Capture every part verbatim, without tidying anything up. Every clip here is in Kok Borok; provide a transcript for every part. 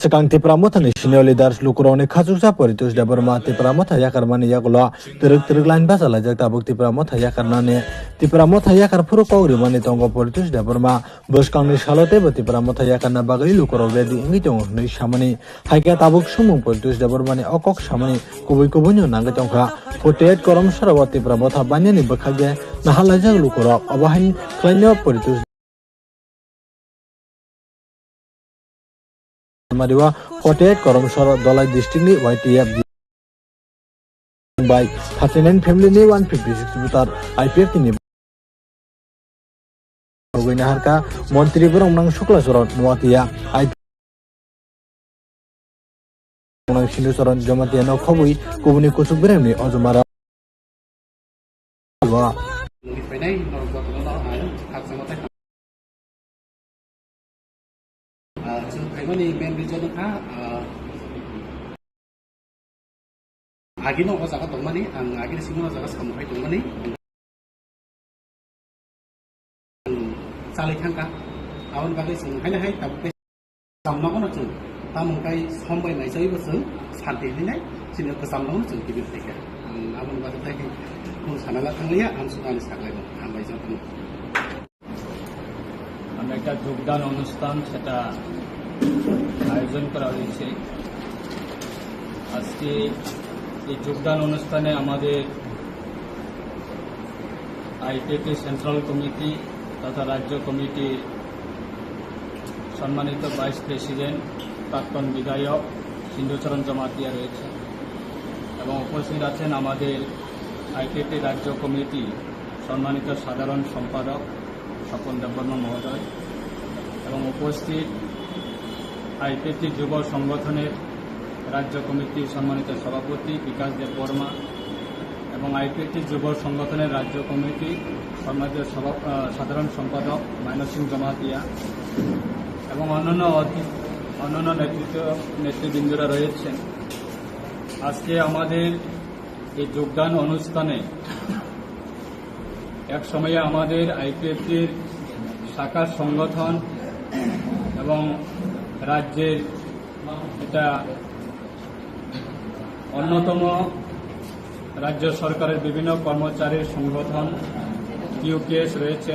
Swkang Tipra Mothani senior leaders lukurokni khachuksa Paritosh Debbarma Tipra Motha yakarmani yagulo twrwk twrwk line bachalaijak. Tabuk Tipra Motha yakarnani, Tipra Motha yakar phuru kok rimani tongo Paritosh Debbarma. Bwskangni salo teibo Tipra Motha yakarna bagwi lukurok ready wngwi tongo hwnwi samani. Haikhe tabuk sumung Paritosh Debbarmani o kok samani kubui kubuino nangwi tongkha. Forty eight Korom Sora o Tipra Motha bainani bwkhakde nahalaijak lukurok. Obo haini khlaino Paritosh Mario forty eight Korom Sora Dhalai district ni Y T F bai thirty nine family ni one fifty six voter I P F T ni rogwi naharka. Montri Boromnang Sukla Charan Noatia, I P F T nang Sindhu Charan Jamatia no khobwi kubuni kuchuk beremni ojomara. Nini phainai norok jotono no ang khakchangma tei Ah, chwng phaimani main reason wngkha, ah, agino o jaga tongmani, ang agini simi o jaga samung khai tongmani. Ang chalai thangkha, aboni bagwi chwng haino hai tabuk tei samno no chwng, tamo hwnkhe som bai naichaibo chwng santi hinai, chini kwcham no chwng kibir phaikha. Ang aboni bagwi tei khe kung sana la thangliya, ang suda ni saklai no hambai jotono. আমরা একটা যোগদান অনুষ্ঠান সেটা আয়োজন করা হয়েছে। আজকে এই যোগদান অনুষ্ঠানে আমাদের আইপিএফটি সেন্ট্রাল কমিটি তথা রাজ্য কমিটির সম্মানিত ভাইস প্রেসিডেন্ট, প্রাক্তন বিধায়ক সিন্ধুচরণ জমাতিয়া রয়েছেন এবং উপস্থিত আছেন আমাদের আইপিএফটি রাজ্য কমিটি সম্মানিত সাধারণ সম্পাদক স্বপন দেববর্মা মহোদয় এবং উপস্থিত আইপিএফটি যুব সংগঠনের রাজ্য কমিটির সম্মানিত সভাপতি বিকাশ দেববর্মা এবং আইপিএফটি যুব সংগঠনের রাজ্য কমিটি সম্মানিত সভা-, আহ, সাধারণ সম্পাদক মাইনর সিং জমাতিয়া এবং অন্যান্য অতি-, অন্যান্য নেতৃত্ব, নেতৃবৃন্দরা রয়েছেন। আজকে আমাদের এই যোগদান অনুষ্ঠানে এক সময়ে আমাদের আইপিএফটির শাখা সংগঠন এবং রাজ্যের এটা অন্যতম রাজ্য সরকারের বিভিন্ন কর্মচারীর সংগঠন টিইউকেএস রয়েছে।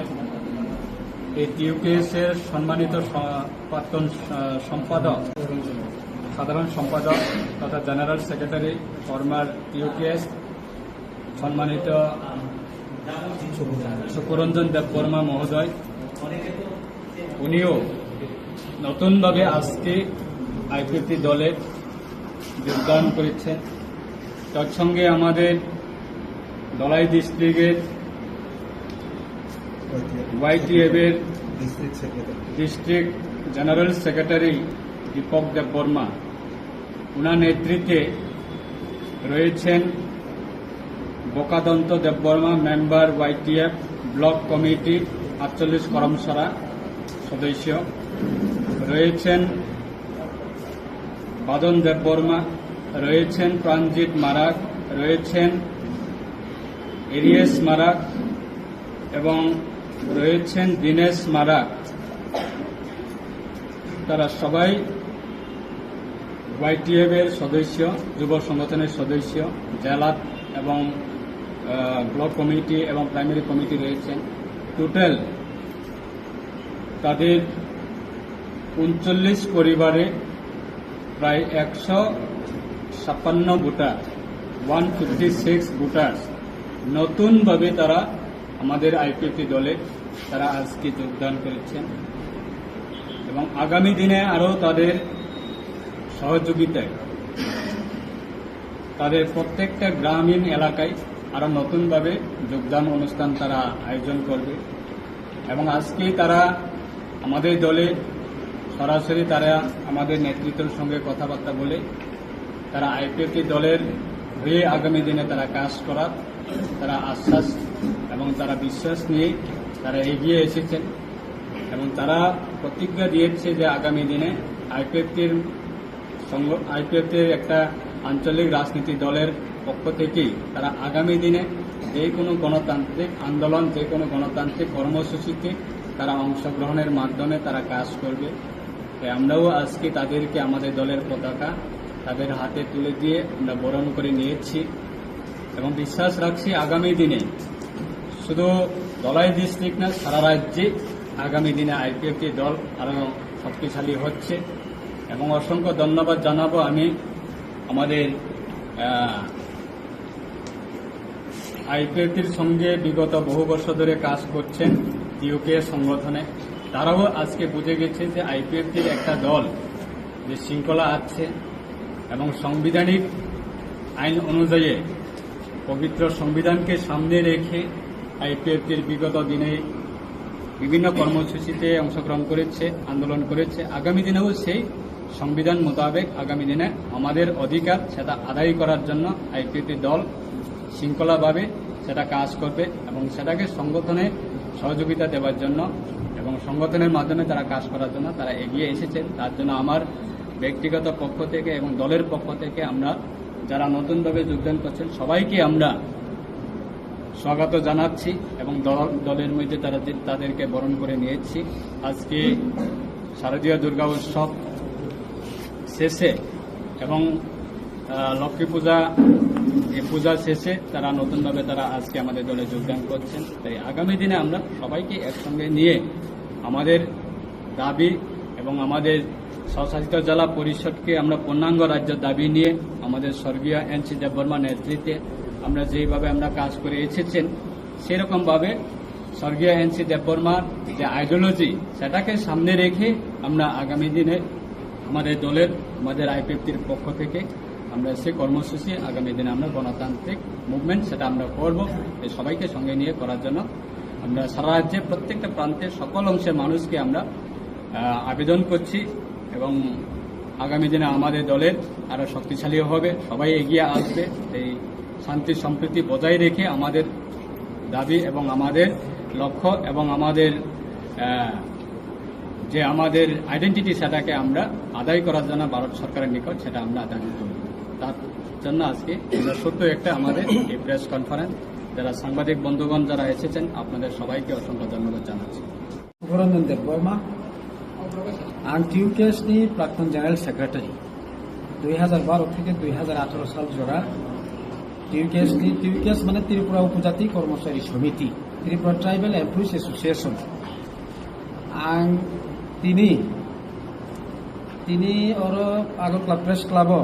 এই টিইউকেএস এর সম্মানিত স-, প্রাক্তন স-, সম্পাদক, সাধারণ সম্পাদক তথা জেনারেল সেক্রেটারি ফর্মার টিইউকেএস সম্মানিত সুকুরঞ্জন দেববর্মা মহোদয়, উনিও নতুনভাবে আজকে আইপিএফটি দলে যোগদান করেছেন। তৎসঙ্গে আমাদের ধলাই ডিস্ট্রিক্টের ওয়াইটিএফ এর district secretary. District general secretary Dipak Debbarma, ওনার নেতৃত্বে রয়েছেন Bokadanta Debbarma, member YTF block committee আটচল্লিশ করমসরা সদস্য, রয়েছেন বাদন দেববর্মা, রয়েছেন প্রাণজিৎ মারাক, রয়েছেন এরিয়েস মারাক এবং রয়েছেন দীনেশ মারাক। তারা সবাই ওয়াইটিএফ এর সদস্য, যুব সংগঠনের সদস্য, জেলা এবং, আহ, ব্লক কমিটি এবং প্রাইমারি কমিটি রয়েছেন। টোটাল তাদের ঊনচল্লিশ পরিবারে প্রায় একশো ছাপ্পান্ন voter, one fifty six voter নতুনভাবে তারা আমাদের আইপিএফটি দলে তারা আজকে যোগদান করেছেন এবং আগামী দিনে আরও তাদের সহযোগিতায় তাদের প্রত্যেকটা গ্রামীণ এলাকায় আরও নতুনভাবে যোগদান অনুষ্ঠান তারা আয়োজন করবে এবং আজকে তারা আমাদের দলে সরাসরি তারা আমাদের নেতৃত্বের সঙ্গে কথাবার্তা বলে তারা আইপিএফটি দলের হয়ে আগামী দিনে তারা কাজ করার তারা আশ্বাস এবং তারা বিশ্বাস নিয়ে তারা এগিয়ে এসেছেন এবং তারা প্রতিজ্ঞা দিয়েছে যে আগামী দিনে আইপিএফটির সংগ-, আইপিএফটির একটা আঞ্চলিক রাজনীতি দলের পক্ষ থেকেই তারা আগামী দিনে যে কোনো গণতান্ত্রিক আন্দোলন, যে কোনো গণতান্ত্রিক কর্মসূচিতে তারা অংশগ্রহণের মাধ্যমে তারা কাজ করবে। তাই আমরাও আজকে তাদেরকে আমাদের দলের পতাকা তাদের হাতে তুলে দিয়ে আমরা বরণ করে নিয়েছি এবং বিশ্বাস রাখছি আগামী দিনে শুধু ধলাই ডিস্ট্রিক্ট না, সারা রাজ্যে আগামী দিনে আইপিএফটি দল আরও শক্তিশালী হচ্ছে। এবং অসংখ্য ধন্যবাদ জানাবো আমি আমাদের আইপিএফটির সঙ্গে বিগত বহু বছর ধরে কাজ করছেন টিউকে সংগঠনে। তারাও আজকে বুঝে গেছে যে আইপিএফটির একটা দল, যে শৃঙ্খলা আছে এবং সাংবিধানিক আইন অনুযায়ী পবিত্র সংবিধানকে সামনে রেখে আইপিএফটির বিগত দিনে বিভিন্ন কর্মসূচিতে অংশগ্রহণ করেছে, আন্দোলন করেছে। আগামী দিনেও সেই সংবিধান মোতাবেক আগামী দিনে আমাদের অধিকার সেটা আদায় করার জন্য আইপিএফটি দল শৃঙ্খলাভাবে সেটা কাজ করবে এবং সেটাকে সংগঠনে সহযোগিতা দেওয়ার জন্য এবং সংগঠনের মাধ্যমে তারা কাজ করার জন্য তারা এগিয়ে এসেছেন। তার জন্য আমার ব্যক্তিগত পক্ষ থেকে এবং দলের পক্ষ থেকে আমরা যারা নতুনভাবে যোগদান করছেন সবাইকে আমরা স্বাগত জানাচ্ছি এবং দল, দলের মধ্যে তারা যে, তাদেরকে বরণ করে নিয়েছি। আজকে শারদীয় দুর্গা উৎসব শেষে এবং, আহ, লক্ষ্মী পূজা, এই পূজা শেষে তারা নতুনভাবে তারা আজকে আমাদের দলে যোগদান করছেন। তাই আগামী দিনে আমরা সবাইকে একসঙ্গে নিয়ে আমাদের দাবি এবং আমাদের স্বশাসিত জেলা পরিষদকে আমরা পূর্ণাঙ্গ রাজ্য দাবি নিয়ে আমাদের স্বর্গীয় এন সি দেববর্মা নেতৃত্বে আমরা যেইভাবে আমরা কাজ করে এসেছেন, সেরকমভাবে স্বর্গীয় এন সি দেববর্মার যে আইডিওলজি, সেটাকে সামনে রেখে আমরা আগামী দিনে আমাদের দলের, আমাদের আইপিএফটির পক্ষ থেকে আমরা সে কর্মসূচি আগামী দিনে আমরা গণতান্ত্রিক মুভমেন্ট সেটা আমরা করব। এই সবাইকে সঙ্গে নিয়ে করার জন্য আমরা সারা রাজ্যে প্রত্যেকটা প্রান্তে সকল অংশের মানুষকে আমরা, আহ, আবেদন করছি এবং আগামী দিনে আমাদের দলের আরো শক্তিশালী হবে, সবাই এগিয়ে আসবে। এই শান্তি সম্প্রীতি বজায় রেখে আমাদের দাবি এবং আমাদের লক্ষ্য এবং আমাদের, আহ, যে আমাদের আইডেন্টিটি সেটাকে আমরা আদায় করার জন্য ভারত সরকারের নিকট সেটা আমরা আদায় করব। তার জন্য আজকে আমরা ছোট্ট একটা আমাদের এই প্রেস কনফারেন্স, যারা সাংবাদিক বন্ধুগণ যারা এসেছেন আপনাদের সবাইকে অসংখ্য ধন্যবাদ জানাচ্ছি। সুব্রমণ্যন দেব বর্মা, ang টিউকেএস ni প্রাক্তন জেনারেল সেক্রেটারি। দুই হাজার বারো থেকে দুই হাজার আঠারো সাল জোড়া টিউকেএস ni, টিউকেএস মানে ত্রিপুরা উপজাতি কর্মচারী সমিতি, Tripura tribal employees association. Ang tini, tini oro Agartala Press Club o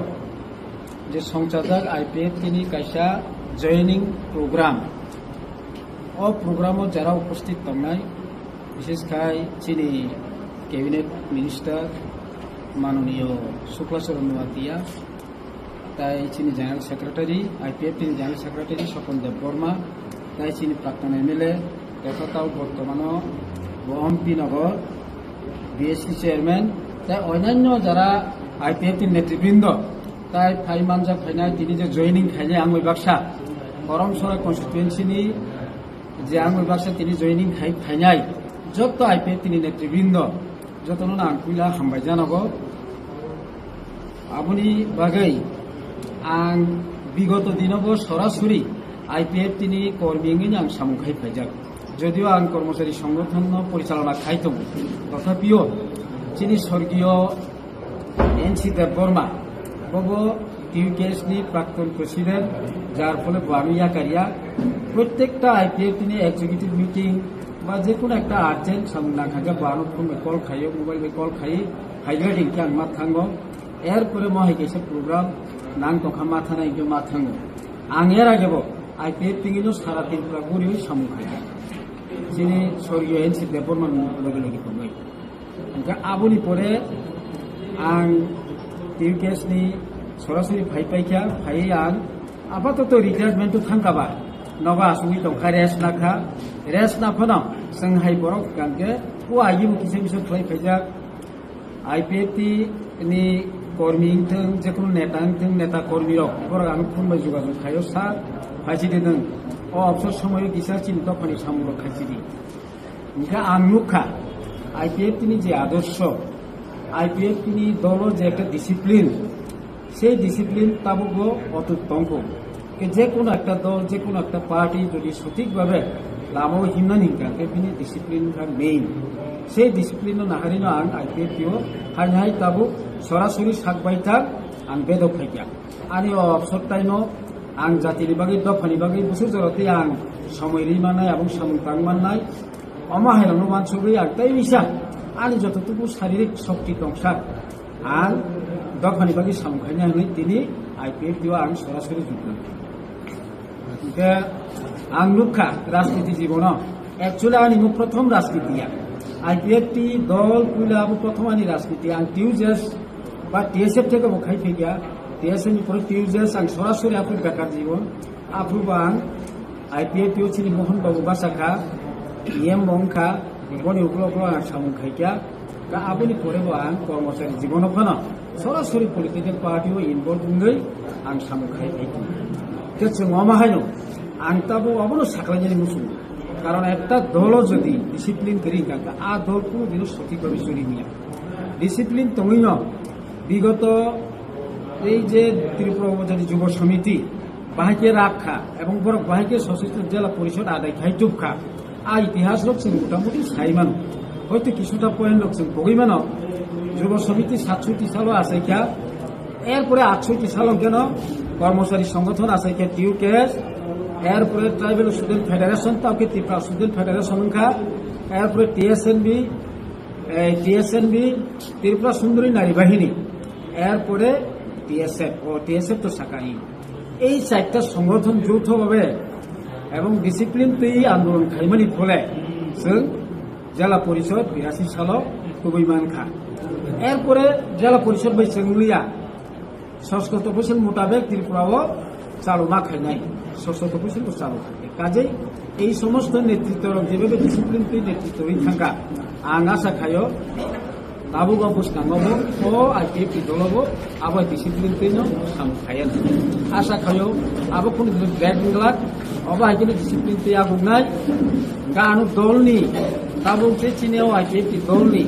je songchajak I P F T ni kaisa joining program. O program o jara uposthit tongnai, bishesh khai chini cabinet minister manoniyo Shukla Charan Noatia, tai chini general secretary, I P F T ni general secretary Swapan Debbarma, tai chini prakton M L A, tei tao bortomano bo Ompi Nagar B S C chairman, tai onyanyo jara I P F T ni netribrindo, tai phai manjak phainai tini je joining khainai ang bai baksa Korom Sorai constituency ni je ang bai baksa tini joining khai phainai jotto I P F T ni netribrindo, jotono ang puila hambai janago. Aboni bagwi ang bigoto dinobo sorasori I P F T ni kormi wngwi ang samung khai phaijak. Jodio ang kormochari songgothonno porichalona khai tongo, tothapio chini sorgiyo N C Debbarma, bobo T U K S ni prakton president, jar phole bo ano yakaria. Prottekta I P F T ni executive meeting ba je kono ekta urgent samung nangkha, bo ano phone bai call khaio, mobile bai call khai, phaigra hinkhe ang ma thango. Er pore mo hai kaisa program nang tongkha, ma thana hinkhe ma thango. Ang er age bo I P F T ni no sara Tripura guriwi samung khaikha. Chini sorgiyo N C Debbarma loge loge tongwi. Hingke aboni pore ang T U K S ni sorasori phai paikha, phaiwi ang apatoto retirement o thangkha ba, nogo asugwi tongkha, rest nakha, rest naphano chwng hai borok hingke o agibo kisa misa khlai phaijak. I P F T ni kormi wngthung, jekono neta wngthung, neta kormi rok borok ang phone bai jogajog khaio, sir, phaisidi nwng o obsor somoio kisa chini dophani samung rok khaisidi. Hingkhe ang nukha, I P F T ni je adorsho, I P F T ni dolo je ekta discipline, sei discipline tabukbo otut tongkho. Ke je kono ekta dol, je kono ekta party jodi sothik bhabe lamao himnani hingkha, khe bini discipline wngkha main. Sei discipline no naharino ang I P F T o haini hai tabuk sorasori sak baithang ang bedok phaikha. Ani o obsor taino ang jatini bagwi, dophani bagwi, busur jorotwi ang somoi ri mannai, abong samung tang mannai. Omo hairokno wansugwi ang tei misa ani jototuku saririk shokti tongsa ang dophani bagwi samung khainai hwnwi tini I P F T o ang sorasori juknai. Hingke ang nukha rajniti jibono, actually ani mung prothom rajniti ya. I P F T dol puila abo prothom ani rajniti, ang T U J S ba T S F theke bo khai phaikya, T S F ni pore T U J S ang sorasori aphuru bekar jibon, aphuru bo ang I P F T o chini Mohan Babu basa kha, E M bo wngkha, boni ukulok ukulok ang samung khaikya. Ka aboni pore bo ang kormochari jibono phano sorasori political party o involve wngwi ang samung khai phaikha. Khe chwng omo haino ang tabuk obono saklainani muchungo. Karon ekta dolo jodi discipline kwrwi hwnkha, a dol kunu dino sothik bhabe choli manya. Discipline tongwino bigoto ei je Tripura Upojati Jubo Samiti bahai khe rak kha, ebong borok bahai khe Sosistra Jela Porishod adai khai tubkha. A itihas rok chwng motamuti sai mano. Hoito kisuta point rok chwng pogwi mano. Jubo Samiti satsoti salo achai kha, erpore atsoti salo keno Kormochari Songothon achai kha T U K S, erpore Tribal Student Federation, tao khe Tripura Student Federation wngkha, erpore T S N B, eh, T S N B, Tripura Sundari Nari Bahini, erpore T S F, o T S F to saka hi. Ei chaita songothon joutho bhabe ebong discipline twi andolon khaimani phole chwng Jela Porishod birasi salo tubui mankha. Erpore Jela Porishod bai chwng liya, Sosto Topsil mutabek Tripura o chalo ma khainai, Sosto Topsil bo chalo khainai. Kajei ei somosto netritto rok jebe discipline twi netritto ri thangka, ang asa khayo tabuk o bwskango bo o I P F T dolo bo abo discipline twi no samung khaiya. Asa khayo abo kunu dino bag glak obo hai kunu discipline twi agungnai. Gano dolni tabuk je chini o I P F T dolni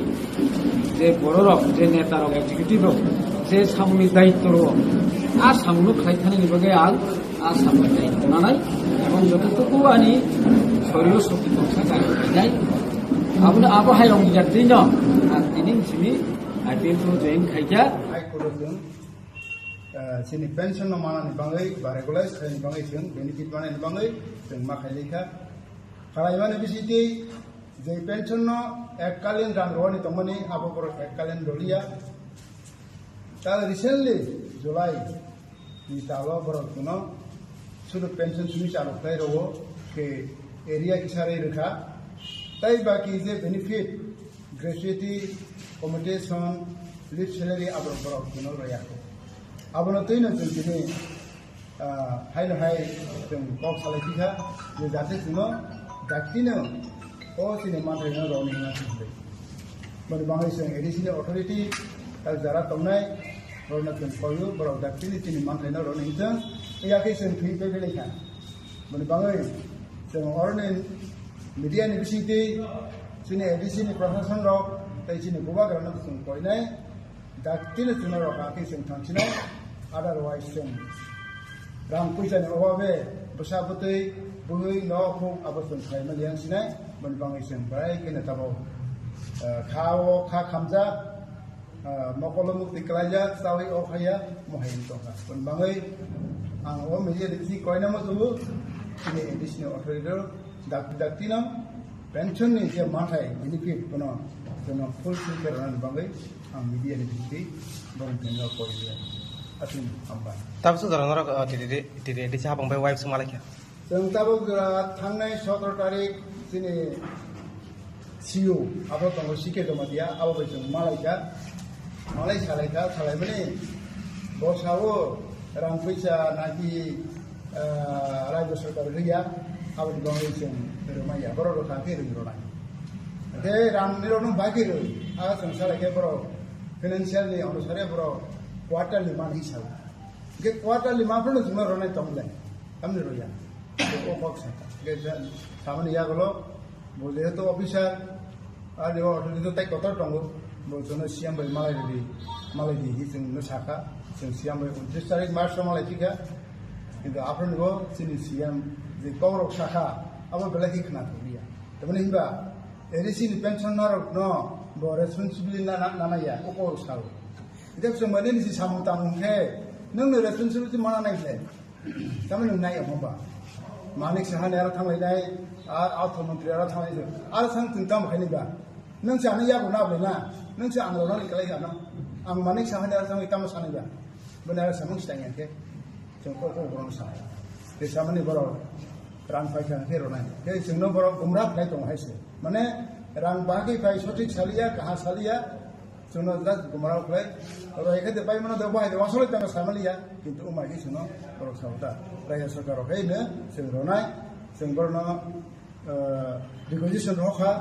je bororok, je netarok, executive rok, je samungni daitto rwo, a samungno khlai thanani bagwi ang a samungni daitto nanai, ebong jototuku ani soriro shokti tongsa kari khainai. Abono abo hai rok ni jatino ang tini simi I P F T o join khaikha. Hai khoro chwng, eh, chini pension no manani bagwi, ba regularize khlaini bagwi chwng benefit manani bagwi chwng ma khailai kha. Khlaimani bisingtwi je pension no ekkalin rang rwani tongmani abo borok ekkalin rwliya. Ta recently July ni talo borok kuno sudu pension simi chalo khlai rwo ke area kisa rwi rwkha. Tai baki je benefit, gratuity, accommodation, leave salary aborok borok kuno rwya. Abono twino chwng tini ah, haino hai chwng kok salai thikha, je jate chwngno daktino o chini manthai no rwni hwnna thikhlai. Boni bagwi chwng A D C ni authority, tak jara tongnai, rwna chwng koyo, borok daktini chini manthai no rwni hwnchwng, yakhe chwng thwi pebelai kha. Boni bagwi chwng oroni media ni bisingtwi chini A D C ni prashason rok tei chini bubagra no chwng koinai, Daktino chwngno rwkha khe chwng thangsinai, otherwise chwng rang puisani obabe bwsa bwtwi bwhwi nok huk abo chwng khlaima liyang sinai, boni bagwi chwng bwrai kheno tabok, eh, kha o kha khamjak, eh, mokolo muktwi klaijak, chaui o khaiya, mohai wng tongkha. Boni bagwi ang o media ni bisi koinamo tubu, chini A D C ni authority rok, Dak-, daktino pension ni je manthai benefit bono jono fulfill khe rwnani bagwi ang media ni bisingtwi borok ni thani koi rwya. Aswk hambai. Tabuk swk jora norok, uh, T D D, T D D C habang bai wife swng malaikha. Chwng tabuk jora thangnai sotoro tarik chini C E O abo tongo C K Jamatia abo bai chwng malaikha. Malai salaikha, salaimani bo sao rang puisa naki, ah, rajyo sarkar hoya, aboni bagwi chwng rwmaiya, borok rwkha khe rwng rwnai. Tei rang nirokno bai khe rw, a chwng salaikhe borok financial ni onusare borok quarterly man hisab. Hwnkhe quarterly man phano chwngno rwnai tong le, tamni rwya. O kok sa. Hwnkhe samani yagulo Bo jehetu officer, ani o authority to tai kotor tongo. Bo jono C M bai malai di, malai di hi chwng no sakha. Chwng C M bai untris tarik March o malai thikha. Kintu aphuru ni bo chini C M je kok rok sakha, abo belai khe khna thokliya. Tamani hinba A D C ni pension narok no bo responsibility na, na, na, naya, o kok sao. Ide se mane ni si samung tamung khe, nung ni responsibility mana nai le. Tamo nung nai mo ba. Manik Saha ni aro thanglai nai, a, Artho Mantri aro thanglai nai. Aro sang tun tam khai ni ba. Nung sa ani yago na ble na. Nung sa ang rona ni kalai ya na. Ang Manik Saha ni aro thanglai tamo sanai ba. Bwle aro samung sitang ya khe. Chwng kok kok borok sa. Tei samani borok rang phai kha khe rwnai. Tei chwngno borok gumra khlai tongo hai se. Mane rang bagwi phai sothik saliya, kaha saliya. Chwngno just gumra khlai. Roi khe de pai mano de bai de wasole tanga samaliya. Kintu umai khe chwngno borok sa uta. Raya sarkar rok hai no chwng rwnai. Chwng borokno ah, requisition rok kha,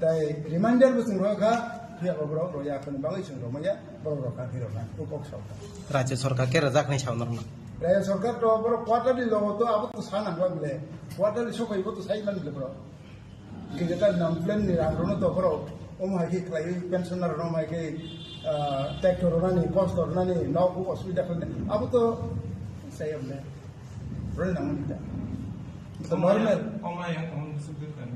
tei reminder bo chwng rok kha, phiya bo borok rok ya, khwna bagwi chwng rok maya, borok rok kha, phirok kha, o kok sao kha. Rajya sarkar khe rwjak hinwi sao norma. Rajya sarkar to borok quarterly logo to abo to sa nang ba bile, quarterly sophai bo to sai man bile borok. Khe ta nam plan ni rang rok no to borok, omo hai khe khlaiwi pensioner rok no hai khe, ah, tractor rok nani, post rok nani, nok bo osubida khlai abo to sai bile. Roi nang mani ta. To normal. Koma yang koma sudut kan.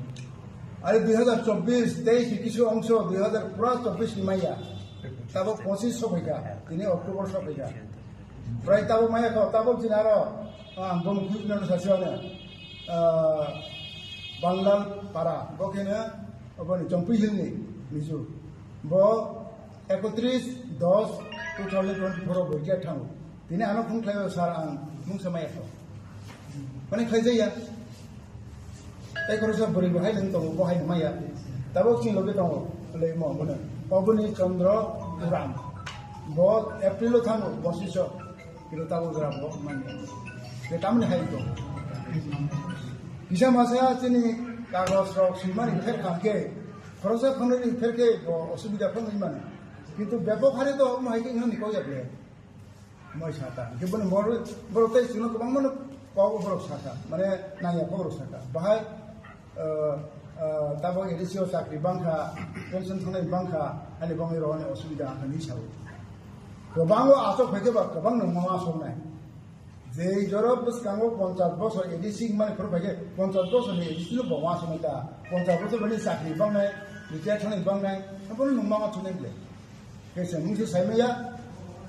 Are dui hazar chobbish, teis ni kisu ongso, dui hazar pura chobbish ni maya. Tabo pochis sophaikha, tini October sophaikha. Prai tabo maya kho, tabo jin aro, ah, ang bom kuj nang sasi ane. Ah, Banglal Para, bo khe no, obo ni Chongpui Hill ni, Mizu. Bo Ekotris dos two thousand twenty-four o boikya thango. Tini ano phone khlaio, "Sir, ang mungsa maya kho." Mane khlai jaya. Tei khoroksa bwrwi bo hai nang tongo, bo hai maya. Tabok chini loge tongo, le mo mone. Paboni Chandra Uram. Bo April o thango, bosiso. Kilo tabok jora bo manya. Je tamni hai to. Kisa masa chini kagos rok swimani pher kha khe, khoroksa khoroknwi ni pher khe bo osubida phano wngmani. Kintu bebak hari to omo hai khe wngmani kok ya ble. Moi sa ta. Hingke boni bor-, borok tei chwngno kwbangmano kok borok sa kha. Mane nangya kok borok sa kha. Bahai, eh, eh, tabok A D C o chakri bang kha, pension thangnai bang kha, ani bangwi rokni osubida ang hinwi sao. Kwbangma aswk phai khe ba kwbangno ma aswknai. Jei jorok bwskango ponchash bosor A D C wngmani phuru phai khe ponchash bosorni A D C no bo uansuknai ta. Ponchash bosor bini chakri bangnai, retire thangni bangnai, abono nwng ma uansuknai ble. Khe chwng mungsa sai maya,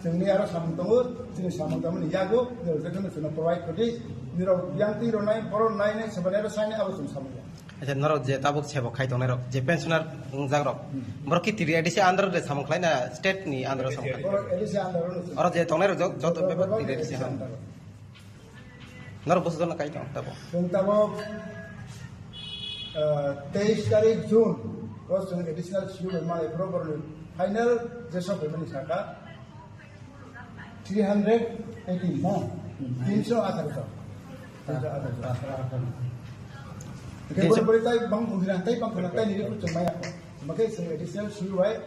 chwngni aro samung tongo, chini samung tangmani yago, nirok jotono chwngno provide khodi, nirok yang twi rwnai, borok nainai, swbani aro sainai, abo chwng samung ya. Acha, norok je tabuk sebo khai tongnai rok, je pensioner wngjak rok, hmm, borok ki tiri A D C under de samung khlai na state ni under samung khlai? Borok A D C under no. Oro je tongnai rok jot-, joto bebak tiri A D C under. Norok boso jono kai tong tabo? Chwng tabuk, ah, teis tarik June o chwng additional schedule malai phuru borokni final je sok phaimani saka. Three hundred eighteen, no? Tinso atharo. Tinso atharo. Khe bori bori tai bang buhira, tai bang khana, tai nini kuchung maya ko. Makai sing additional sui wai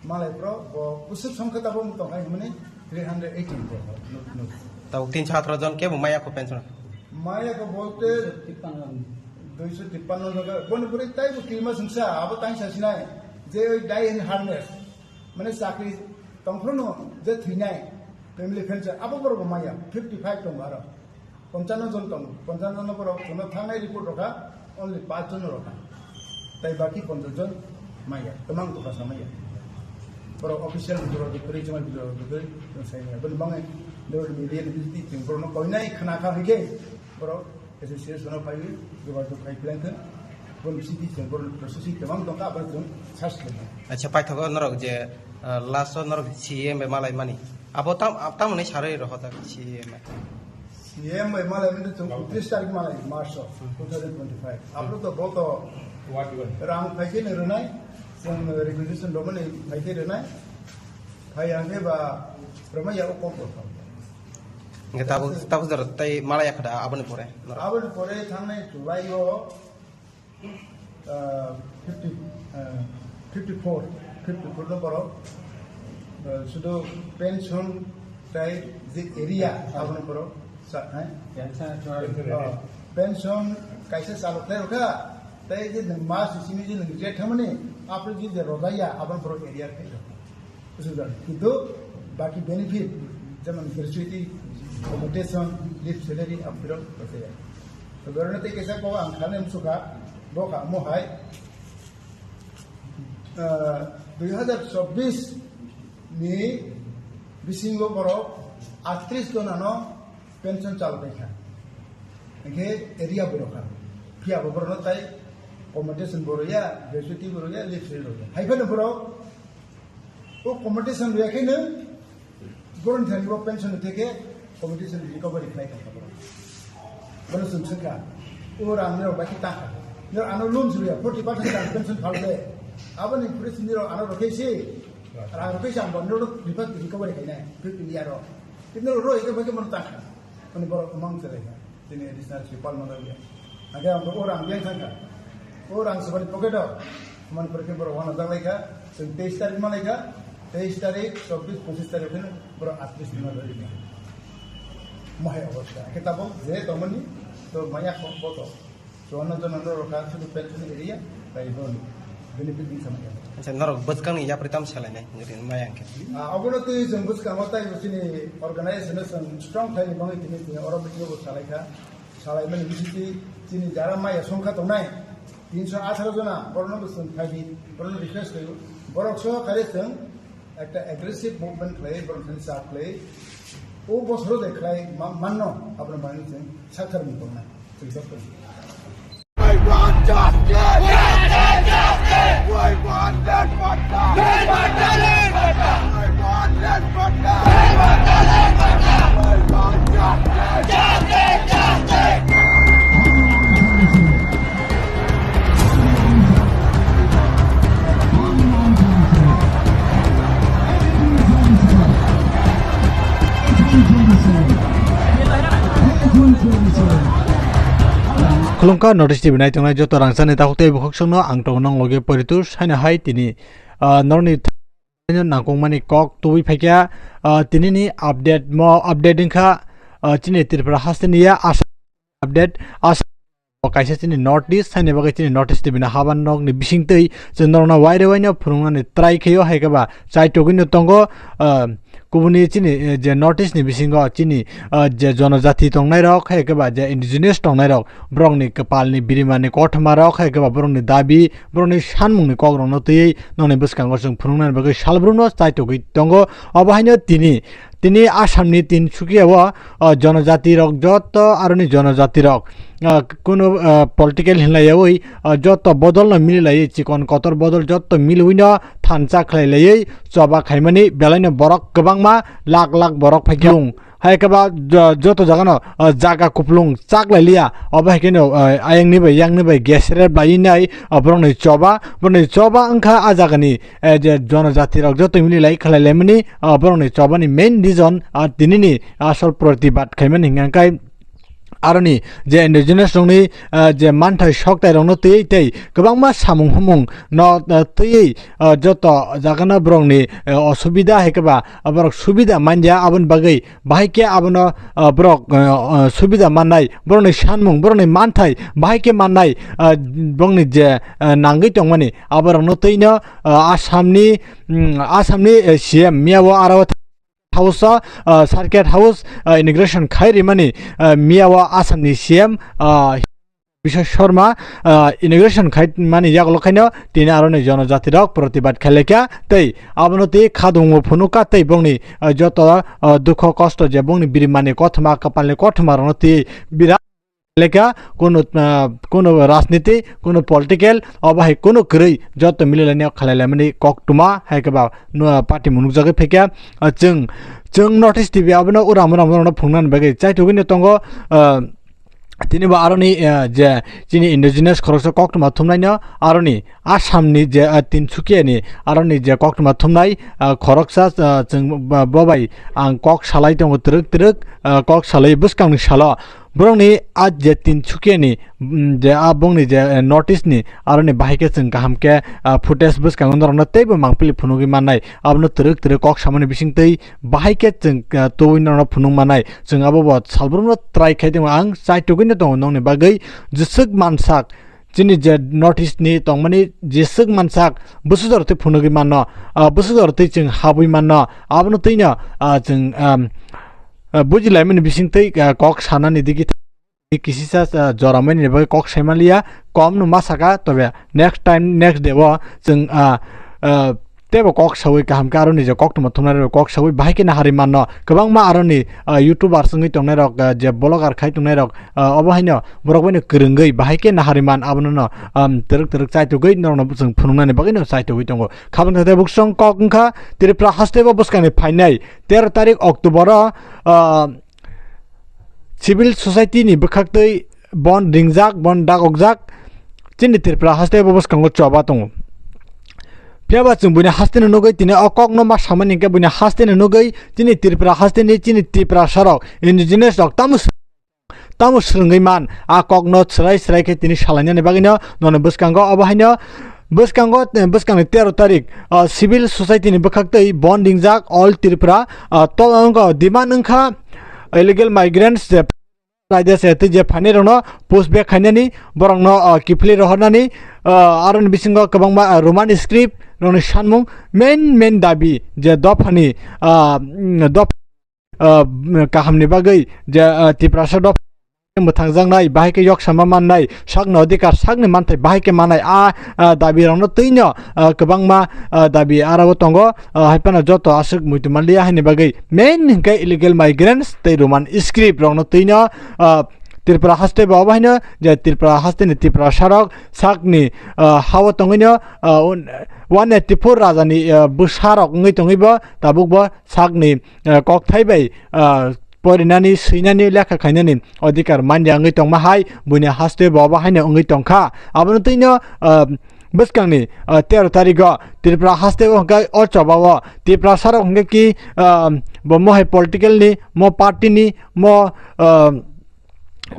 malai pro, bo kusuk songkha tabo mutong hai mani three hundred eighteen ko. No, no. Tabo tinso atharo jon ke bo maya ko pension? Maya ko bolte duiso tippanno jaga. Boni bori tai bo kirma sungsa, abo tai sa sinai. Je oi die in harness. Mane chakri tongphuru no je thwinai family pension abo borok bo maya fifty five tongo aro ponchanno jon tongo, ponchanno no borok chwngno thangnai report rokha only paanch jon rokha, tai baki ponchash jon maya, kwmang tokha sa maya. Borok official bujor rok kwrwi chuma bujor rok kwrwi chuma sai maya. Boni bangwi media ni bising borok no koinai khna kha hwnkhe borok association o phaiwi jogajog khai plan khe, boni bisingtwi chwng borokni processing kwbang tongkha, abo chwng search khlainai. Acha, paithago norok je, ah, last o norok C M bai malai mani, abo tam, ab-, tamoni sarwi rohorjak C M bai? C M bai malai mani chwng untris tarik malai March o two thousand twenty-five. Abo to bo to rang phaikhe ni rwnai, chwng requisition romani phaikhe rwnai, phai ang khe ba rwmai ya o kok bo. Hingke tabuk, tabuk jora tei malai ya kha da aboni pore norok? Aboni pore thangnai July o, ah, fifty, ah, fifty four, fifty four no borok, ah, sudu pension tei je area aboni borok sa, hai? Ah, pension kaisa chalo khlai rokha, tei je nwng mas simi je nwng je thamani, apre je je rodaya aboni borok area khlai rokha. Bujibar. Kintu baki benefit, jemon gratuity, accommodation, leave salary, ang phirok rwkha ya. To berone tei kisa ko ang khana msuka, bo kha mo hai, Ah, dui hazar chobbish ni bisingo borok atris jonano pension chal paikha. Hingkhe area borok kha. Phiya bo borokno tai compensation bo rwya, gratuity bo rwya, leave schedule rwya. Hai phano borok o compensation rwya khe no borokni thani bo pension ni theke compensation recovery khlai kha borok. Bono chwng swngkha, o rang nirok bai khe ta kha. Nirok ano loan suriya, forty percent rang pension phalde. Aboni pore se nirok ano rokhe se, rang rokhe se ang bo nirok repa-, recovery khainai, fifteen year o. Kintu roi khe bai khe bono ta kha. Ani borok mang chalai kha. Tini additional sipal manwi ya. Age ang o rang yang thangkha. O rang sebani pocket o. Mani pore khe borok wana jaglai kha. Chwng teis tarik manai kha. Teis tarik, chobbish, pochissh tarik phano borok atris dina rwdi. Mohai obostha. Ake tabok je tongmani to maya kho boto. Chuanna jona no rokha sudu pension area bai bo benefit ni samaya. Acha norok bwskangni yapri tam salainai, nini maya hwnkhe. Ah, obono twi chwng bwskango tai chini organization no chwng strong khlaini bagwi tini tini oro video bo salaikha. Salaimani bisingtwi chini jara maya songkha tongnai tinsho atharo jona, borokno bo chwng phaidi, borokno request khlaio. Borok sohor khaire chwng ekta aggressive movement khlai, borok thani chak khlai. O bosoro de khlai ma-, manno, aboni bagwi chwng sakthar mung tongnai. Chwng joto. We want justice! We want Rajpatta! We want Rajpatta! We want Rajpatta! We want justice! Khulumkha North East T V naitongnai joto rangchakni takhuk tei bukhuk songno ang tongo nong loge Poritur saina hai tini, ah, norni nangkukmani kok tubui phaikha, ah, tinini update mo update wngkha, ah, chini Tripura hasteni ya Assam update Assam kaisa chini North East, saini bagwi chini North East T V ni haban nokni bisingtwi chwng norokno waire waino phunuknani try khaio, hai khe ba chaitugwino tongo, ah, kubuni chini, eh, je North East ni bisingo chini, ah, je jonojati tongnairok, hai khe ba je indigenous tongnairok, borokni kwpalni birimani kothoma rok, hai khe ba borokni dabi, borokni sanmungni kokrokno twiwi nokni bwskango chwng phunuknani bagwi salbrumno chaitugwi tongo. Obo haino tini, tini Assamni Tinsukia o, o jonojati rok joto aroni jonojati rok, ah, kunu, ah, political hinlaiyawi, ah, joto bodolno mililaiwi chikon kotor bodol joto miliwino thansa khlailaiwi choba khaimani belaino borok kwbangma lak lak borok phaikha. Hai khe ba jo-, joto jagano, ah, jaga kupulung chak lai liya. Obo hai kheno, ah, ayangni bai yakni bai gesere bai nai, ah, borokni choba, borokni choba wngkha ah jagani, eh, je jonojati rok joto mili lai khalai laimani, ah, borokni chobani main reason, ah, tinini asol protibad khaimani hingkha khe aroni je indigenous rokni, ah, je manthai soktai rokno twiwi tei kwbangma samung humung no, ah, twiwi, ah, joto jagano borokni, eh, osubida hai khe ba borok subida manya aboni bagwi bahai khe abono, ah, borok, ah, ah, subida mannai, borokni sanmung, borokni manthai bahai khe mannai, ah, borokni je, ah, nangwi tongmani, aborokno twino, ah, Assamni, mm, Assamni, eh, C M miyao aro House o, ah, Circuit House, ah, inauguration khai rimani, ah, miyao Assamni C M, ah, Biswa Sharma, ah, inauguration khai mani yagulo khaino tini aroni jonojati rok protibad khailekha tei abono tei khadungo phunukha tei bongni, ah, joto, ah, dukho kosto je bongni birimani kothoma, kwpalni kothoma rokno tei bira lekha, kunu, ah, kunu rajniti, kunu political, obo hai kunu kwrwi joto mililaini khalailaimani koktwma hai khe ba, ah, party munukjagwi phaikha. Ah, chwng, chwng North East T V abono uram uram uram phunuknani bagwi chaitugwino tongo, ah, Tini bo aroni, eh, je chini indigenous khoroksa koktwma thumnaino aroni Assamni je, eh, Tinsukiani aroni je koktwma thumnai, eh, khoroksa, eh, chwng bo, bo bai ang kok salai tongo twrwk twrwk, eh, kok salai bwskangni salo borokni a je Tinsukiani, mm, je a bongni je, eh, North East ni aroni bahai khe chwng kaham khe, eh, footage bwskango norokno teibo mangpili phunugwi mannai. Abono twrwk twrwk kok samani bisingtwi bahai khe chwng, ah, tubui norokno phunuk manai. Chwng abo bo salbrumno try khai tongo, ang chaitugwino tongo nokni bagwi jeswk mansak. Chini je North East ni tongmani jeswk mansak bwswk jora twi phunugwi manno, ah, bwswk jora twi chwng habwi manno. Abono twino, ah, chwng, ah, ah, bujilaimani bisingtwi, ah, kok sanani digi kisisa, ah, joramani bagwi kok saimaliya, kom no ma saka, tobe next time, next day o chwng, ah, ah, teibo kok sawi kaham khe aroni je koktwma thumnairok kok sawi bahai khe nahari manno. Kwbangma aroni, ah, YouTubers wngwi tongnairok, ah, je blogger khai tongnairok, ah, obo haino borok baino kwrwngwi bahai khe nahari man abono no, um, twrwk twrwk chaitugwi norokno chwng phunuknani bagwino chaitugwi tongo. Khabang thate buksong kok wngkha Tripura hasteo bwskangni phainai tero tarik October o, ah, civil society ni bwkhaktwi bon ringjak, bon dagokjak, chini Tripura haste bo bwskango choba tongo. Phiyaba chwng buini haste no nugwi tini o kok no ma samani hinkhe buini haste no nugwi chini Tripura haste ni chini Tiprasa rok, indigenous rok tamo s-, tamo swrwngwi man a kok no swrai swrai khe tini salainani bagwi no nono bwskango obo haino bwskango, bwskangni tero tarik, ah, civil society ni bwkhaktwi bon ringjak all Tripura, ah, to wngkha demand wngkha illegal migrants je Raida se tei je phainai rokno push back khainani, borokno, ah, kiphilwi rohornani, ah, aroni bisingo kwbangma, ah, Roman script rokni sanmung main main dabi je dophani, ah, mm, dopha, ah, mm, kahamni bagwi je, ah, Tiprasa dopha mwthangjaknai, bahai khe yoksama mannai, sakni odhikar, sakni manthai bahai khe manai, a, ah, dabi rokno twino, ah, kwbangma, ah, dabi aro tongo, ah, hai phano joto aswk muitu manliya haini bagwi main hinkhe illegal migrants tei Roman script rokno twino, ah, Tripura haste bo obo haino je Tripura haste ni Tiprasa rok sakni, ah, hao tongwino, ah, un-, one eighty four raja ni, ah, bwsa rok wngwi tongwi bo tabuk bo sakni, ah, kokthai bai, ah, porinani, swinani, lekha khainani odhikar manya wngwi tongma hai buini haste bo obo haino wngwi tongkha. Abono twino, ah, bwskangni, ah, tero tarigo Tripura haste o hwnkhe o choba o Tiprasa rok hwnkhe ki, ah, bo mohai political ni, mo party ni, mo, ah,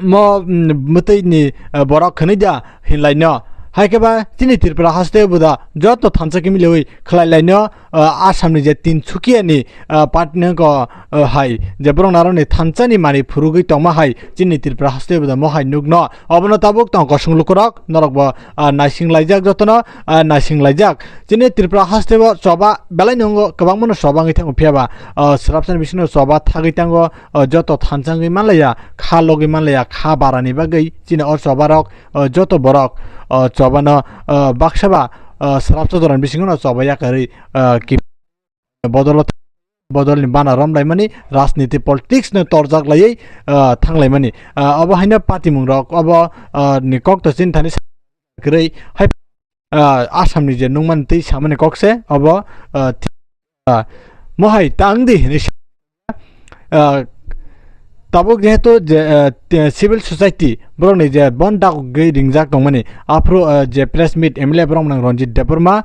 mo, mm, mwtwi ni, ah, borok hwnwi da hinlai no. Hai khe ba chini Tripura haste bo da joto thansa khe milwi khlai lai no, ah, Assam ni je Tinsukia ni, ah, party ni ko, ah, hai je borok narok ni thansa ni mani phurugwi tongma hai chini Tripura haste bo da mo hai nuk no. Obono tabuk tong kosong lukurok norok bo, ah, naising laijak jotono, ah, naising laijak. Chini Tripura haste bo choba belai nungo kwbangma no choba wngwi thango phiya ba, ah, swrapsa ni bisingo choba thagwi tango, ah, joto thansa wngwi manlaiya, kha logwi manlaiya, kha barani bagwi chini o choba rok, ah, joto borok, ah, choba no, ah, baksa ba, ah, swrapsa jora ni bisingo no choba yakarwi, ah, ki bodolo bodol ni bana romlaimani, rajniti politics no torjak laiwi, ah, thanglaimani. Ah, obo haino patimung rok obo, ah, ni kok to chini thani sa-, kwrwi hai, ah, Assam ni je nungmani tei samani kok se obo, ah, thi-, ah, mohai tang di hinwi sa-, ah, tabuk jehetu je, ah, te-, civil society borok ni je bon dagwi ringjak tongmani aphuru, ah, je press meet M L A borok nang Ranjit Debbarma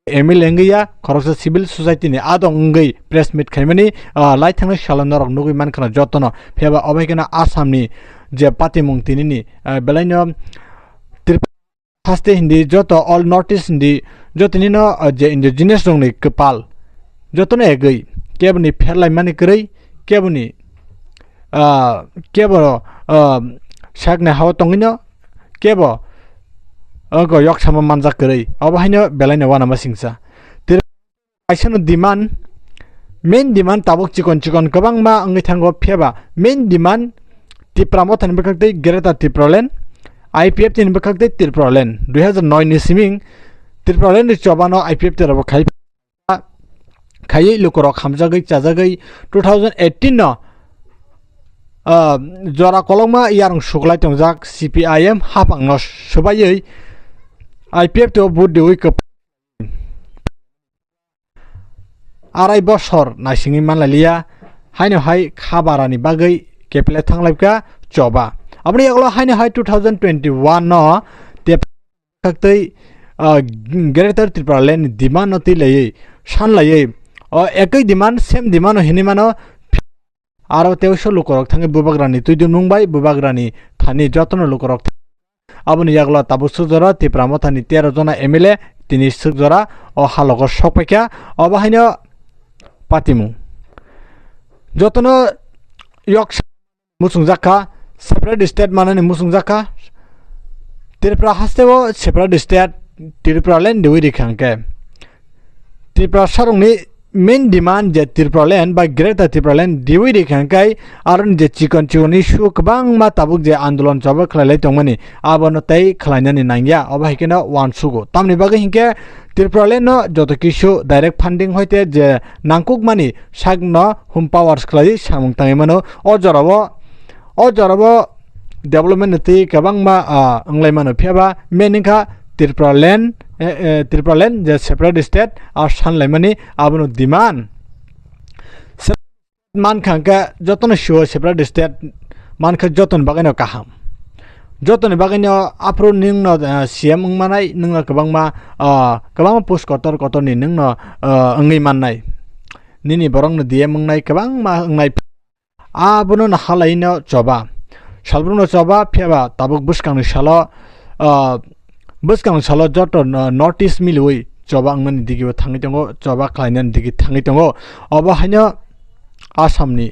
M L A wngwi ya, khoroksa civil society ni adong wngwi press meet khaimani, ah, lai thangnai salo norok nugwi mankha jotono. Phiya ba obo hai kheno Assam ni je patimung tinini, ah, belaino Tripura haste hindi joto all North East hindi joto nino, ah, je indigenous rokni kwpal jotono egwi keboni pherlaimani kwrwi keboni, ah, kebo, ah, sakni hao tongwino kebo, ogo yoksama manjak kwrwi. Obo haino belaino uanama singsa. Tei kaisano demand, main demand tabuk chikon chikon kwbangma wngwi thango, phiya ba main demand Tipra Mothani bwkhak tei Greater Tipraland, I P F T ni bwkhak tei Tipraland. Dui hazar noi ni siming Tipraland ni chobano I P F T rok khai khaiwi lukurok hamjagwi chajagwi two thousand eighteen no, ah, jora kolokma yarung suklai tongjak C P I M hapangno swbaiwi I P F T o vote riwi kwp-, arai bosor naisingwi manlailiya, haino hai kha barani bagwi keple thanglaikha choba. Aboni yagulo haino hai two thousand twenty-one no tep khaktwi, ah, Greater Tipraland ni demand no twi laiwi, san laiwi, o ekwi demand, same demand no hinwi mano, aro teisa lukurok thangwi bubagrani twi dunmung bai bubagrani thani jotono lukurok th-, aboni yagulo tabuk swk jora Tipra Mothani tero jona M L A tini swk jora o halogo sok paikha, obo haino patimung jotono yok muchungjak kha, separate state manani muchungjak kha. Tripura hasteo separate state, Tripura land diwi rikha hwnkhe Tripura sarungni main demand je Tipraland ba Greater Tipraland diwi ri kha hwnkhe aroni je chikon chikon issue kwbangma tabuk je andolon choba khlailai tongmani abono tei khlainani nangya, obo hai kheno uansugo. Tamni bagwi hinkhe Tipraland no joto kisu direct funding hoite je nangkukmani sakno hum powers khlaiwi samung tangwi mano. O jorao, o jorao development ni twi kwbangma, ah, wnglai mano, phiya ba main wngkha Tipraland, eh, eh, Tipraland je separate state, ah, sanlaimani abono demand. Se-, mankha hwnkhe jotono sio separate state mankha jotoni bagwino kaham. Jotoni bagwino aphuru nwngno, ah, C M wngmanai, nwngno kwbangma, ah, kwbangma post kotor kotorni nwngno, ah, wngwi mannai. Nini borokno D M wngnai, kwbangma wngnai. Abono no halaino choba. Salbrumno choba, phiya ba tabuk bwskangni salo, ah, bwskangni salo joto no-, notice miliwi choba wngmani digibo thangwi tongo, choba khlainani digi thangwi tongo. Obo haino Assamni,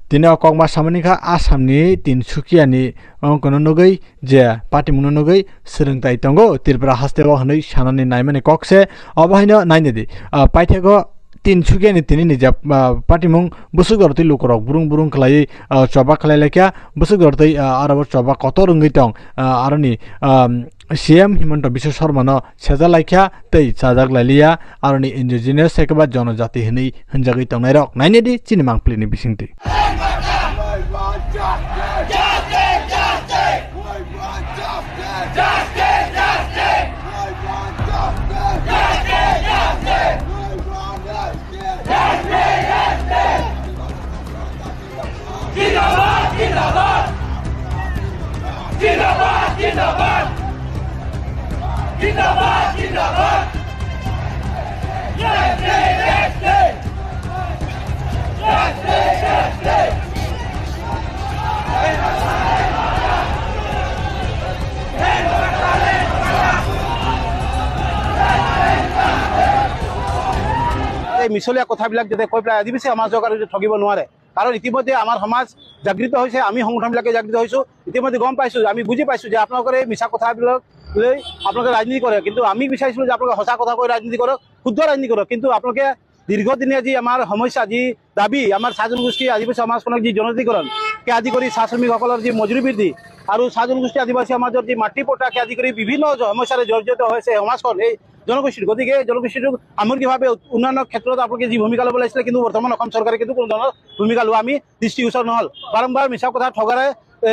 tini o kokma samani kha Assamni Tinsukiani wngkano nugwi je patimungno nugwi swrwngtai tongo Tripura hasteo hwnwi sanani naimani kok se. Obo haino nainadi, ah, paithakgo Tinsukiani tinini je, ah, patimung bwswk dorotwi lukurok burung burung khlaiwi, ah, choba khlai laikha, bwswk dorotwi, ah, aro choba kotor wngwi tong, ah, aroni, ah, C M Himanta Biswa Sarma no sejak laikha tei chajak lailiya, aroni indigenous ekeba jonojati hwnwi hwnjagwi tongnairok. Nainadi chini mangpili ni bisingtwi. Zindabad, zindabad! Zindabad, zindabad! Zindabad, zindabad! Justice, justice! Justice, justice! এই মিছলীয়া কথাবিলাক যাতে কৈ পেলাই আদিবাসী সমাজক আৰু ঠগিব নোৱাৰে। কাৰণ ইতিমধ্যে আমাৰ সমাজ জাগৃত হৈছে, আমি সংগঠনবিলাকে জাগৃত হৈছোঁ। ইতিমধ্যে গম পাইছোঁ, আমি বুজি পাইছোঁ যে আপোনালোকৰ এই মিছা কথাবিলাক লৈ আপোনালোকে ৰাজনীতি কৰে, কিন্তু আমি বিচাৰিছিলোঁ যে আপোনালোকে সঁচা কথা কৈ ৰাজনীতি কৰক, শুদ্ধ ৰাজনীতি কৰক। কিন্তু আপোনালোকে দীৰ্ঘদিনীয়া যি আমাৰ সমস্যা, যি দাবী, আমাৰ চাহ জনগোষ্ঠী আদিবাসী সমাজখনক যি জনজাতিকৰণ কে আদি কৰি চাহ শ্ৰমিকসকলৰ যি মজুৰি বৃদ্ধি আৰু চাহ জনগোষ্ঠী আদিবাসী সমাজৰ যি মাটি পট্টাকে আদি কৰি বিভিন্ন সমস্যাৰে জৰ্জৰিত হৈছে সমাজখন, এই জনগোষ্ঠীৰ। গতিকে এই জনগোষ্ঠীটোক সামগ্ৰিকভাৱে উন্নয়নৰ ক্ষেত্ৰত আপোনালোকে যি ভূমিকা ল'ব লাগিছিলে, কিন্তু বৰ্তমান অসম চৰকাৰে কিন্তু কোনো ধৰণৰ ভূমিকা লোৱা আমি দৃষ্টিগোচৰ নহ'ল। বাৰম্বাৰ মিছা কথা ঠগাৰে, এ,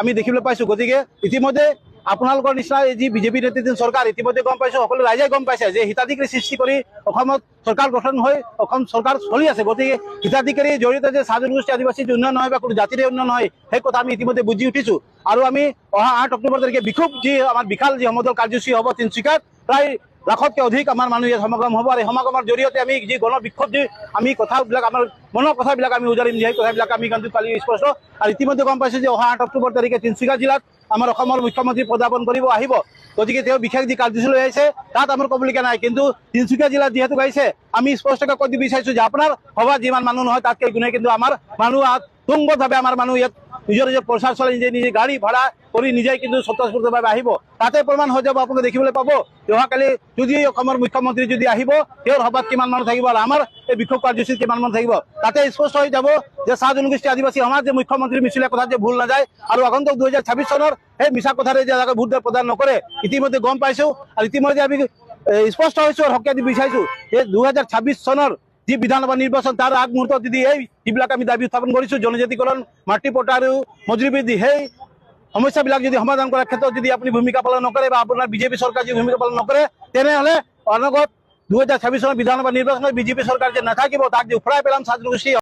আমি দেখিবলৈ পাইছোঁ। গতিকে ইতিমধ্যে আপোনালোকৰ নিচিনা এই যি বিজেপি নেতৃত্বাধীন চৰকাৰ, ইতিমধ্যে গম পাইছোঁ, সকলো ৰাইজে গম পাইছে যে হিতাধিকাৰী সৃষ্টি কৰি অসমত চৰকাৰ গঠন হৈ অসম চৰকাৰ চলি আছে। গতিকে হিতাধিকাৰীৰ জৰিয়তে যে চাহ জনগোষ্ঠী আদিবাসী যে উন্নয়ন নহয় বা কোনো জাতিৰে উন্নয়ন নহয়, সেই কথা আমি ইতিমধ্যে বুজি উঠিছোঁ। আৰু আমি অহা আঠ অক্টোবৰ তাৰিখে বিক্ষোভ, যি আমাৰ বিশাল যি সমদল কাৰ্যসূচী হ'ব তিনিচুকীয়াত, প্ৰায় লাখতকৈ অধিক আমাৰ মানুহ ইয়াত সমাগম হ'ব। আৰু এই সমাগমৰ জৰিয়তে আমি যি গণ বিক্ষোভ, যি আমি কথাবিলাক, আমাৰ মনৰ কথাবিলাক আমি উজাৰিম, সেই কথাবিলাক আমি কিন্তু কালি স্পষ্ট। আৰু ইতিমধ্যে গম পাইছোঁ যে অহা আঠ অক্টোবৰ তাৰিখে তিনিচুকীয়া জিলাত আমাৰ অসমৰ মুখ্যমন্ত্ৰী পদাৰ্পণ কৰিব, আহিব। গতিকে তেওঁ বিশেষ যি কাৰ্যসূচী লৈ আহিছে, তাত আমাৰ ক'বলগীয়া নাই। কিন্তু তিনিচুকীয়া জিলাত যিহেতু আহিছে, আমি স্পষ্টকৈ কৈ দিব বিচাৰিছোঁ যে আপোনাৰ সভাত যিমান মানুহ নহয়, তাতকৈ গুণে কিন্তু আমাৰ মানুহ আ-, তুংগতভাৱে আমাৰ মানুহ ইয়াত নিজৰ নিজৰ প্ৰচাৰ চলাই নিজে নিজে গাড়ী ভাড়া কৰি নিজে কিন্তু স্বতঃস্ফূৰ্তভাৱে আহিব। তাতে প্ৰমাণ হৈ যাব, আপোনালোকে দেখিবলৈ পাব যে অহাকালি যদি এই অসমৰ মুখ্যমন্ত্ৰী যদি আহিব, তেওঁৰ সভাত কিমান মানুহ থাকিব আৰু আমাৰ এই বিক্ষোভ কাৰ্যসূচীত কিমান মানুহ থাকিব। তাতে স্পষ্ট হৈ যাব যে চাহ জনগোষ্ঠী আদিবাসী সমাজ যে মুখ্যমন্ত্ৰী মিছলীয়া কথা যে ভুল নাযায় আৰু আগন্তুক দুহেজাৰ ছাব্বিছ চনৰ সেই মিছা কথাৰে যে যাতে ভোট প্ৰদান নকৰে, ইতিমধ্যে গম পাইছোঁ। আৰু ইতিমধ্যে আমি, এ, স্পষ্ট হৈছোঁ আৰু শক্তি দি বিচাৰিছোঁ যে দুহেজাৰ ছাব্বিছ চনৰ যি বিধানসভা নিৰ্বাচন, তাৰ আগমুহূৰ্তত যদি এই যিবিলাক আমি দাবী উত্থাপন কৰিছোঁ, জনজাতিকৰণ, মাটি পট্টা আৰু মজুৰি বৃদ্ধি, সেই সমস্যাবিলাক যদি সমাধান কৰাৰ ক্ষেত্ৰত যদি আপুনি ভূমিকা পালন নকৰে বা আপোনাৰ বিজেপি চৰকাৰে যদি ভূমিকা পালন নকৰে, তেনেহ'লে অনাগত দুহেজাৰ ছাব্বিছ চনৰ বিধানসভা নিৰ্বাচনত বিজেপি চৰকাৰ যে নাথাকিব, তাক যে উফৰাই পেলাম চাহ জনগোষ্ঠী